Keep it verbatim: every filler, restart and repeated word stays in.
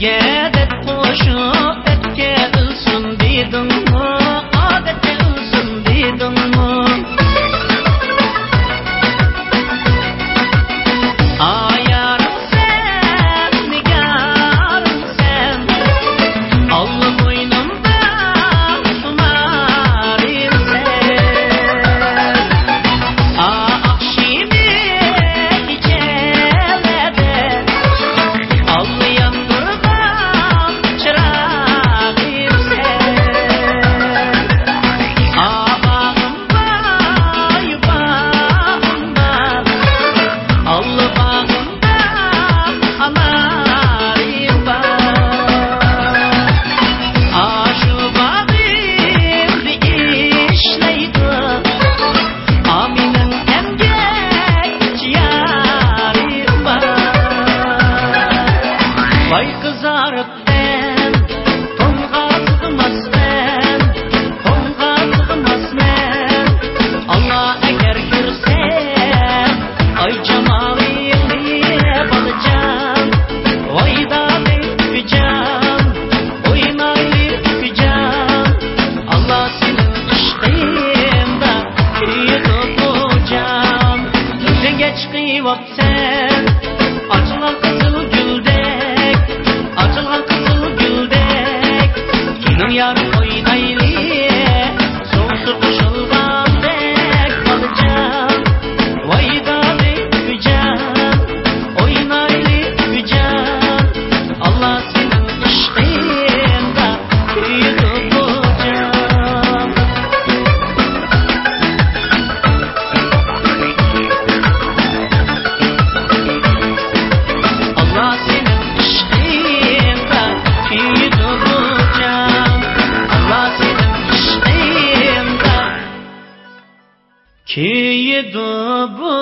يە دەپ قوشۇپ ئەتكە ئۆلسۇن دېدىڭمۇ، ئادەتكە ئۆلسۇن دېدىڭمۇ؟ ئايارىم سەن، نىگارىم سەن، ئاللا بوينۇمدا خۇمارىم سەن. ئا، ئاخشىمى كېچىلەردە ئاللا ياندۇرغان چىراغىم سەن. ئا، باغىم باي، باغىم بار، ئاللا باغىمدا ئانارىم بار. ئاشۇ باغىمدا ئىشلەيدۇ، ئا، مېنىڭ ئەمگەكچى يارىم بار. ۋاي قىزارىپ مەن، توڭغا سىغماسمەن، توڭغا سىغماسمەن. ئاللا ئەگەر كۆرسە، ئاي جامالىڭنى بالىجان، ۋاي دادى ئۇكىجان، ئوينايلى ئۇكىجان. ئاللا سېنىڭ ئىشقىڭدا كۆيىدۇ بۇ جان. تۈزەڭگە چىقىۋاپسەن، ئاچىلغان قىزىل گۈلدەك، ئاچىلغان قىزىل گۈلدەك. كېلىڭ يار ئوينايلى، سوغۇقى قوشۇلغاندەك بالىجان. ۋاي دادى ئۇكىجان، ئوينايلى ئۇكىجان. ئاللا سېنىڭ ئىشقىڭدا كۆيىدۇ بۇ جان. ئاللا سېنىڭ ئىشقىڭدا كۆيىدۇ بۇ جان. ئاللا سېنىڭ ئىشقىڭدا كۆيىدۇ بۇ